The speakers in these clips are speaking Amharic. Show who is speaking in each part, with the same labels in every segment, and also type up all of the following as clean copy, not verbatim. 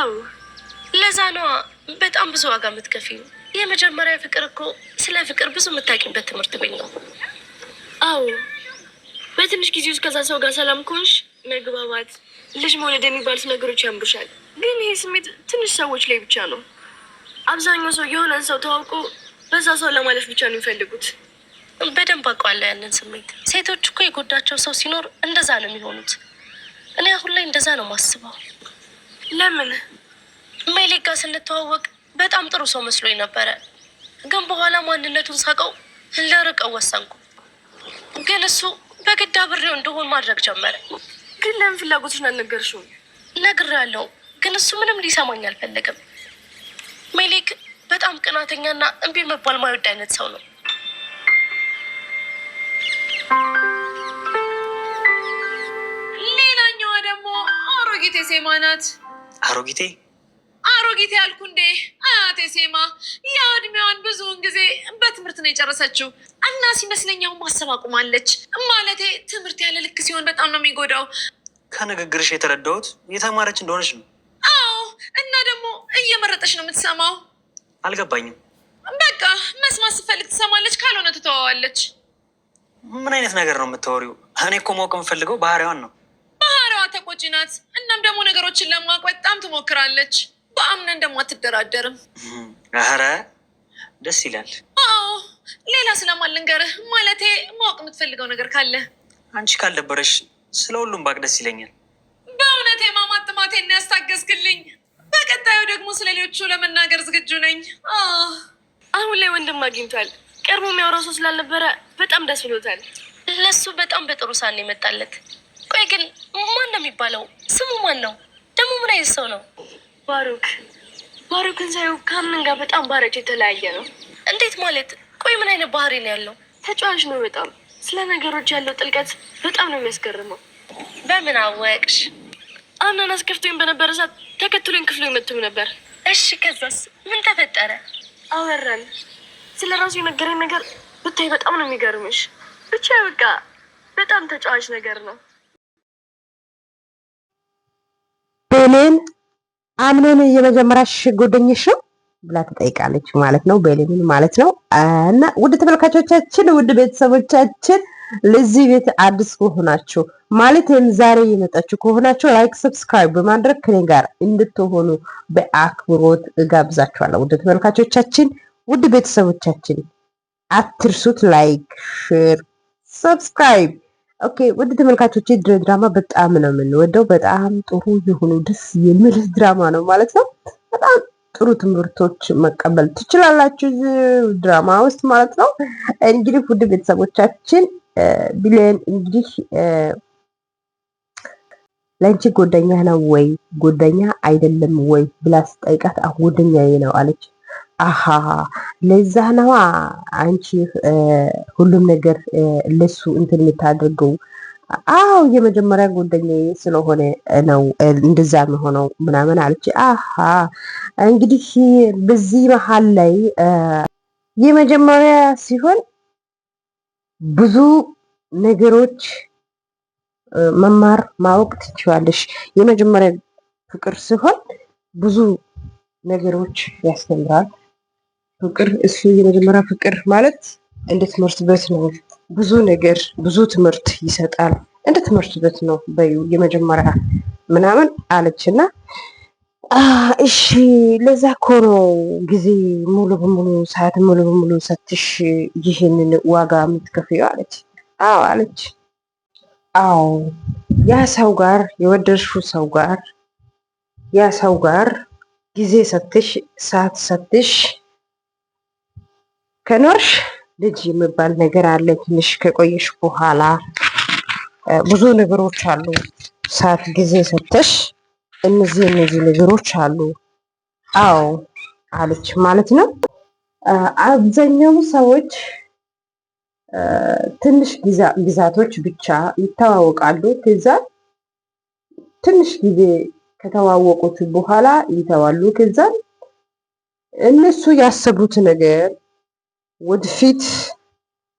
Speaker 1: አዎ፣ ለዛ ነዋ በጣም ብዙ ዋጋ የምትከፊው። የመጀመሪያ ፍቅር እኮ ስለ ፍቅር ብዙ የምታውቂበት ትምህርት ቤት ነው። አዎ፣ በትንሽ ጊዜ ውስጥ ከዛ ሰው ጋር ሰላም ከሆንሽ መግባባት፣ ልጅ መውለድ የሚባሉት ነገሮች ያምሩሻል። ግን ይሄ ስሜት ትንሽ ሰዎች ላይ ብቻ ነው። አብዛኛው ሰው የሆነን ሰው ተዋውቆ በዛ ሰው ለማለፍ ብቻ ነው የሚፈልጉት። በደንብ አውቀዋለሁ ያንን ስሜት። ሴቶች እኮ የጎዳቸው ሰው ሲኖር እንደዛ ነው የሚሆኑት። እኔ አሁን ላይ እንደዛ ነው የማስበው። ለምን ሜሌክ ጋር ስንተዋወቅ በጣም ጥሩ ሰው መስሎኝ ነበረ፣ ግን በኋላ ማንነቱን ሳውቀው ልርቀው ወሰንኩ። ግን እሱ በግድ አብሬው እንደሆን ማድረግ ጀመረ። ግን ለምን ፍላጎትሽን አልነገርሽውም? ነግሬዋለሁ፣ ግን እሱ ምንም ሊሰማኝ አልፈለገም። ሜሌክ በጣም ቅናተኛና እምቢ መባል ማይወድ አይነት ሰው ነው።
Speaker 2: ሌላኛዋ ደግሞ አሮጊቴ ሴማ ናት።
Speaker 3: አሮጊቴ
Speaker 2: አሮጊቴ ያልኩ እንዴ? አያቴ ሴማ ያ እድሜዋን ብዙውን ጊዜ በትምህርት ነው የጨረሰችው እና ሲመስለኛው ማሰብ አቁማለች። ማለቴ ትምህርት ያለ ልክ ሲሆን በጣም ነው የሚጎዳው።
Speaker 3: ከንግግርሽ የተረዳሁት የተማረች እንደሆነች ነው።
Speaker 2: አዎ፣ እና ደግሞ እየመረጠች ነው የምትሰማው።
Speaker 3: አልገባኝም።
Speaker 2: በቃ መስማት ስትፈልግ ትሰማለች፣ ካልሆነ ትተዋዋለች።
Speaker 3: ምን አይነት ነገር ነው የምታወሪው? እኔ እኮ ማወቅ የምፈልገው ባህሪዋን ነው።
Speaker 2: ባህሪዋ ተቆጪ ናት። እናም ደግሞ ነገሮችን ለማወቅ በጣም ትሞክራለች። በአምነን ደግሞ አትደራደርም።
Speaker 3: ኧረ ደስ ይላል።
Speaker 2: አዎ፣ ሌላ ስለማን ልንገርህ? ማለቴ ማወቅ የምትፈልገው ነገር ካለ።
Speaker 3: አንቺ ካልደበረሽ ስለ ሁሉም ባቅ ደስ ይለኛል።
Speaker 2: በእውነት የማማት ጥማቴን ያስታገስክልኝ። በቀጣዩ ደግሞ ስለ ሌሎቹ ለመናገር ዝግጁ ነኝ።
Speaker 1: አሁን ላይ ወንድም አግኝቷል። ቀድሞ የሚያወራው ሰው ስላልነበረ በጣም ደስ ብሎታል። ለሱ በጣም በጥሩ ሳን የመጣለት። ቆይ ግን ማን ነው የሚባለው? ስሙ ማን ነው ደግሞ? ምን አይነት ሰው ነው? ባሩክ። ባሩክን ሳየው ከአምን ጋር በጣም ባህሪያቸው የተለያየ ነው። እንዴት ማለት? ቆይ ምን አይነት ባህሪ ነው ያለው? ተጫዋች ነው በጣም። ስለ ነገሮች ያለው ጥልቀት በጣም ነው የሚያስገርመው። በምን አወቅሽ? አምናን አስከፍቶኝ በነበረ ሰዓት ተከትሎኝ ክፍሎ መጥቶም ነበር። እሺ ከዛስ ምን ተፈጠረ? አወራን። ስለ ራሱ የነገረኝ ነገር ብታይ በጣም ነው የሚገርምሽ። ብቻ በቃ በጣም ተጫዋች ነገር ነው።
Speaker 4: ቤሌን አምነን የመጀመሪያሽ ጓደኛሽ ነው ብላ ትጠይቃለች ማለት ነው። ቤሌንን ማለት ነው። እና ውድ ተመልካቾቻችን፣ ውድ ቤተሰቦቻችን ለዚህ ቤት አዲስ ከሆናችሁ ማለትም ዛሬ የመጣችሁ ከሆናችሁ like፣ subscribe በማድረግ ከኔ ጋር እንድትሆኑ በአክብሮት እጋብዛችኋለሁ። ውድ ተመልካቾቻችን፣ ውድ ቤተሰቦቻችን አትርሱት፣ like፣ share፣ subscribe። Okay ውድ ተመልካቾች ድራማ በጣም ነው የምንወደው። በጣም ጥሩ የሆኑ ደስ የሚል ድራማ ነው ማለት ነው። በጣም ጥሩ ትምህርቶች መቀበል ትችላላችሁ ድራማ ውስጥ ማለት ነው። እንግዲህ ውድ ቤተሰቦቻችን ቢሌን እንግዲህ ለአንቺ ጎደኛ ነው ወይ ጎደኛ አይደለም ወይ ብላ ስጠይቃት ጎደኛዬ ነው አለች። አሃ ለዛ ነዋ አንቺ ሁሉም ነገር ለሱ እንትን የምታደርገው። አዎ የመጀመሪያ ጓደኛዬ ስለሆነ ነው እንደዛ የሆነው ምናምን አለች። አሃ እንግዲህ በዚህ መሀል ላይ የመጀመሪያ ሲሆን ብዙ ነገሮች መማር ማወቅ ትችላለሽ። የመጀመሪያ ፍቅር ሲሆን ብዙ ነገሮች ያስተምራል። ፍቅር እሱ የመጀመሪያ ፍቅር ማለት እንደ ትምህርት ቤት ነው። ብዙ ነገር ብዙ ትምህርት ይሰጣል። እንደ ትምህርት ቤት ነው በዩ የመጀመሪያ ምናምን አለችና፣ እሺ ለዛ እኮ ነው ጊዜ ሙሉ በሙሉ ሰዓት ሙሉ በሙሉ ሰትሽ ይህንን ዋጋ የምትከፍይው አለች። አዎ አለች። አዎ ያ ሰው ጋር የወደድሽው ሰው ጋር ያ ሰው ጋር ጊዜ ሰትሽ ሰዓት ሰትሽ ከኖርሽ ልጅ የሚባል ነገር አለ። ትንሽ ከቆየሽ በኋላ ብዙ ነገሮች አሉ። ሰዓት ጊዜ ሰተሽ እነዚህ ነገሮች አሉ። አዎ አለች ማለት ነው። አብዛኛው ሰዎች ትንሽ ግዛቶች ብቻ ይተዋወቃሉ። ከዛ ትንሽ ጊዜ ከተዋወቁት በኋላ ይተዋሉ። ከዛ እነሱ ያሰቡት ነገር ወደፊት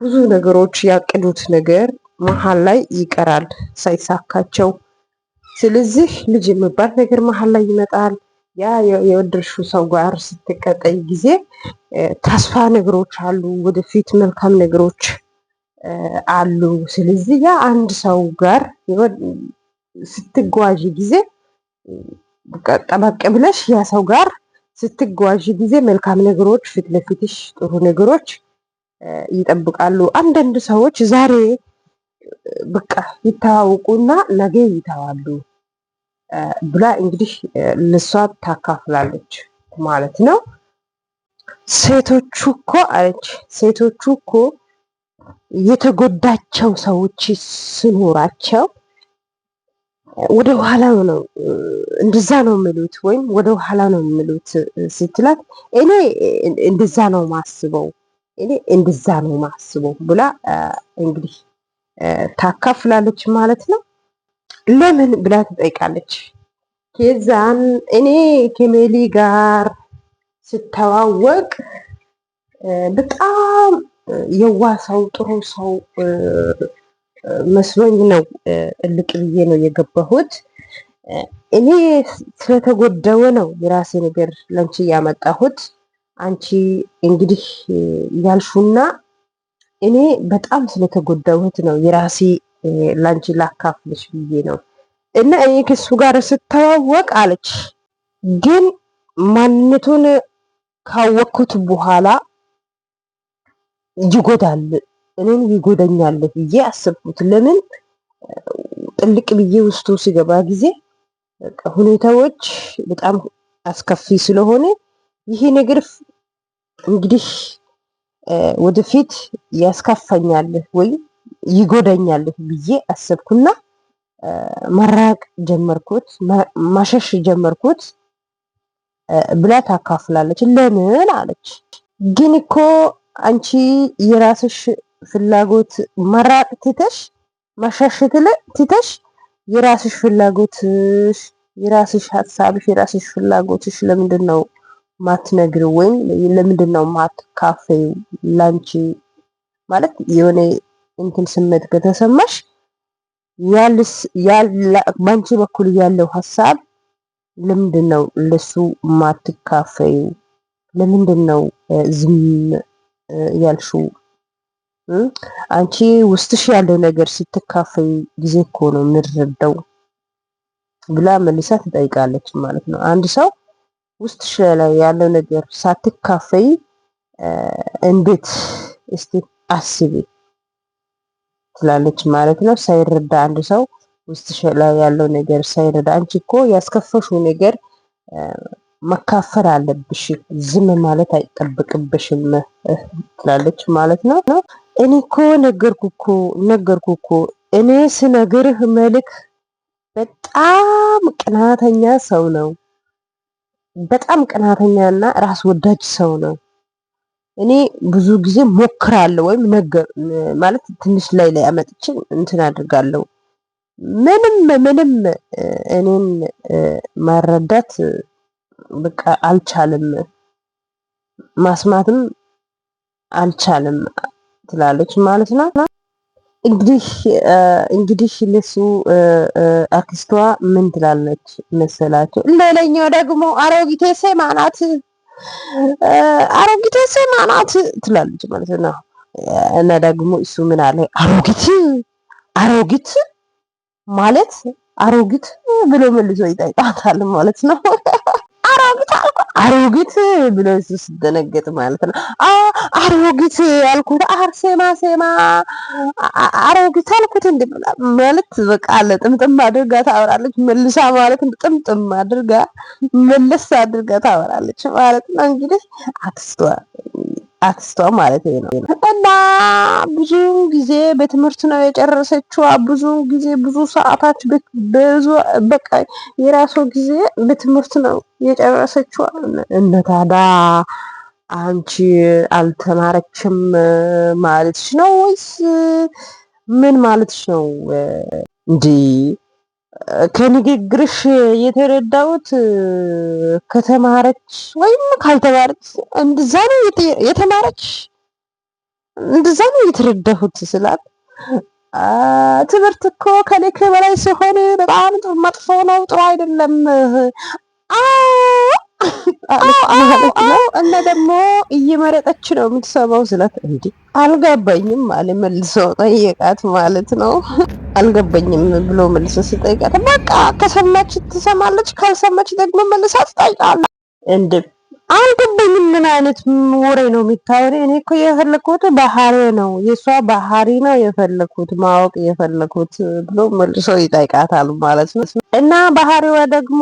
Speaker 4: ብዙ ነገሮች ያቅዱት ነገር መሀል ላይ ይቀራል ሳይሳካቸው። ስለዚህ ልጅ የሚባል ነገር መሀል ላይ ይመጣል። ያ የወደድሽው ሰው ጋር ስትቀጠይ ጊዜ ተስፋ ነገሮች አሉ፣ ወደፊት መልካም ነገሮች አሉ። ስለዚህ ያ አንድ ሰው ጋር ስትጓዥ ጊዜ ጠበቅ ብለሽ ያ ሰው ጋር ስትጓዥ ጊዜ መልካም ነገሮች ፊት ለፊትሽ ጥሩ ነገሮች ይጠብቃሉ። አንዳንድ ሰዎች ዛሬ በቃ ይተዋውቁና ነገ ይተዋሉ ብላ እንግዲህ ለሷ ታካፍላለች ማለት ነው። ሴቶቹ እኮ አለች፣ ሴቶቹ እኮ የተጎዳቸው ሰዎች ስኖራቸው ወደ ኋላ ነው እንደዛ ነው የሚሉት፣ ወይም ወደ ኋላ ነው የሚሉት ስትላት፣ እኔ እንደዛ ነው ማስበው፣ እኔ እንደዛ ነው ማስበው ብላ እንግዲህ ታካፍላለች ማለት ነው። ለምን ብላ ትጠይቃለች። ከዛን እኔ ከሜሊ ጋር ስተዋወቅ በጣም የዋ ሰው፣ ጥሩ ሰው መስሎኝ ነው እልቅ ብዬ ነው የገባሁት። እኔ ስለተጎደው ነው የራሴ ነገር ለአንቺ ያመጣሁት። አንቺ እንግዲህ ያልሹና እኔ በጣም ስለተጎዳሁት ነው የራሴ ላንቺ ላካፍልሽ ብዬ ነው። እና እኔ ከሱ ጋር ስተዋወቅ አለች፣ ግን ማንነቱን ካወቅኩት በኋላ ይጎዳል፣ እኔን ይጎዳኛል ብዬ አሰብኩት። ለምን ጥልቅ ብዬ ውስጡ ሲገባ ጊዜ ሁኔታዎች በጣም አስከፊ ስለሆነ ይሄ ነገር እንግዲህ ወደፊት ያስከፋኛል ወይ ይጎዳኛል ብዬ አሰብኩና መራቅ ጀመርኩት፣ ማሸሽ ጀመርኩት ብላ ታካፍላለች። ለምን አለች። ግን እኮ አንቺ የራስሽ ፍላጎት መራቅ ትተሽ፣ ማሸሽ ትተሽ፣ የራስሽ ፍላጎትሽ፣ የራስሽ ሀሳብሽ፣ የራስሽ ፍላጎትሽ ለምንድን ነው ማትነግሪው ወይም ለምንድን ነው ማትካፈይው? ላንቺ ማለት የሆነ እንትን ስሜት ከተሰማሽ ያልስ ባንቺ በኩል ያለው ሀሳብ ለምንድን ነው ለሱ ማትካፈዩ? ለምንድን ነው ዝም ያልሽው? አንቺ ውስጥሽ ያለው ነገር ስትካፈይ ጊዜ እኮ ነው የምንረዳው ብላ መልሳ ትጠይቃለች ማለት ነው። አንድ ሰው ውስጥሽ ላይ ያለው ነገር ሳትካፈይ እንዴት እስቲ አስቢ ትላለች ማለት ነው። ሳይረዳ አንድ ሰው ውስጥሽ ላይ ያለው ነገር ሳይረዳ አንቺ እኮ ያስከፈሽው ነገር መካፈል አለብሽ፣ ዝም ማለት አይጠበቅብሽም ትላለች ማለት ነው። እኔ እኮ ነገርኩ እኮ፣ ነገርኩ እኮ፣ እኔ ስነግርህ መልክ በጣም ቅናተኛ ሰው ነው። በጣም ቅናተኛና ራስ ወዳጅ ሰው ነው። እኔ ብዙ ጊዜ ሞክራለሁ ወይም ነገር ማለት ትንሽ ላይ ላይ አመጥቼ እንትን አድርጋለሁ። ምንም ምንም እኔን መረዳት በቃ አልቻልም፣ ማስማትም አልቻልም ትላለች ማለት ነው። እንግዲህ ለሱ አክስቷ ምን ትላለች መሰላቸው? ሌላኛው ደግሞ አሮጊቴ ሴማ ናት፣ አሮጊቴ ሴማ ናት ትላለች ማለት ነው። እና ደግሞ እሱ ምን አለ? አሮጊት፣ አሮጊት ማለት አሮጊት ብሎ መልሶ ይጠይቃታል ማለት ነው። አሮጊት አልኩ፣ አሮጊት ብሎ እሱ ስደነገጥ ማለት ነው። አሮጊት አልኩት፣ አርሴማ ሴማ አሮጊት አልኩት እንደ ማለት በቃ አለ ጥምጥም አድርጋ ታወራለች መልሳ ማለት ነው። ጥምጥም አድርጋ መለስ አድርጋ ታወራለች ማለት ነው። እንግዲህ አክስቷ ማለት ነው። እና ብዙ ጊዜ በትምህርት ነው የጨረሰችው። ብዙ ጊዜ ብዙ ሰዓታት ብዙ በቃ የራሷ ጊዜ በትምህርት ነው የጨረሰችው። እነ ታዲያ አንቺ አልተማረችም ማለትሽ ነው ወይስ ምን ማለትሽ ነው? እንዲ ከንግግርሽ የተረዳሁት ከተማረች ወይም ካልተማረች እንደዛ ነው የተማረች፣ እንደዛ ነው የተረዳሁት ስላት፣ ትምህርት እኮ ከልክ በላይ ሲሆን በጣም መጥፎ ነው፣ ጥሩ አይደለም። አዎ አዎ። እና ደግሞ እየመረጠች ነው የምትሰማው ስላት እንዲ አልገባኝም አለ፣ መልሶ ጠየቃት ማለት ነው። አልገባኝም ብሎ መልሶ ሲጠይቃት በቃ ከሰማች ትሰማለች፣ ካልሰማች ደግሞ መልሳ ትጠይቃለች። እንደ አልገባኝም ምን አይነት ወሬ ነው የምታወሪ? እኔ እኮ የፈለኩት ባህሪ ነው፣ የእሷ ባህሪ ነው የፈለኩት ማወቅ የፈለኩት ብሎ መልሶ ይጠይቃታል ማለት ነው። እና ባህሪዋ ደግሞ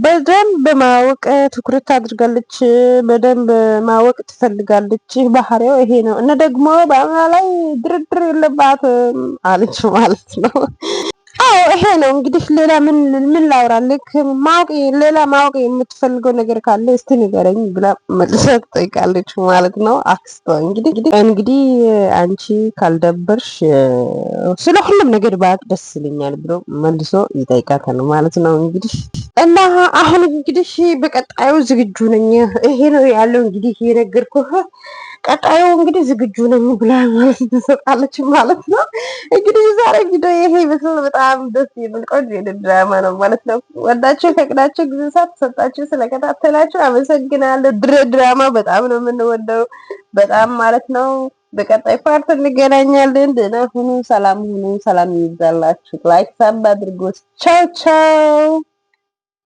Speaker 4: በደንብ ማወቅ ትኩረት ታድርጋለች፣ በደንብ ማወቅ ትፈልጋለች። ባህሪው ይሄ ነው እና ደግሞ በአምና ላይ ድርድር የለባትም አለች ማለት ነው። አዎ ይሄ ነው እንግዲህ። ሌላ ምን ምን ላውራልክ? ማወቅ ሌላ ማወቅ የምትፈልገው ነገር ካለ እስቲ ንገረኝ ብላ መልሳ ትጠይቃለች ማለት ነው። አክስቷ እንግዲህ አንቺ ካልደበርሽ ስለ ሁሉም ነገር ባቅ ደስ ይለኛል ብሎ መልሶ ይጠይቃታል ማለት ነው። እንግዲህ እና አሁን እንግዲህ በቀጣዩ ዝግጁ ነኝ፣ ይሄ ነው ያለው እንግዲህ የነገርኩህ ቀጣዩ እንግዲህ ዝግጁ ነኝ ብላ ማለት ትሰጣለች ማለት ነው። እንግዲህ ዛሬ ቪዲዮ ይሄ ይመስላል። በጣም ደስ የሚል ቆንጆ ድራማ ነው ማለት ነው። ወዳችሁ ፈቅዳችሁ ጊዜ ሰጣችሁ ስለከታተላችሁ አመሰግናለሁ። ድራማ በጣም ነው የምንወደው በጣም ማለት ነው። በቀጣይ part እንገናኛለን። ደህና ሁኑ፣ ሰላም ሁኑ፣ ሰላም ይብዛላችሁ። Like sub አድርጎ። ቻው ቻው።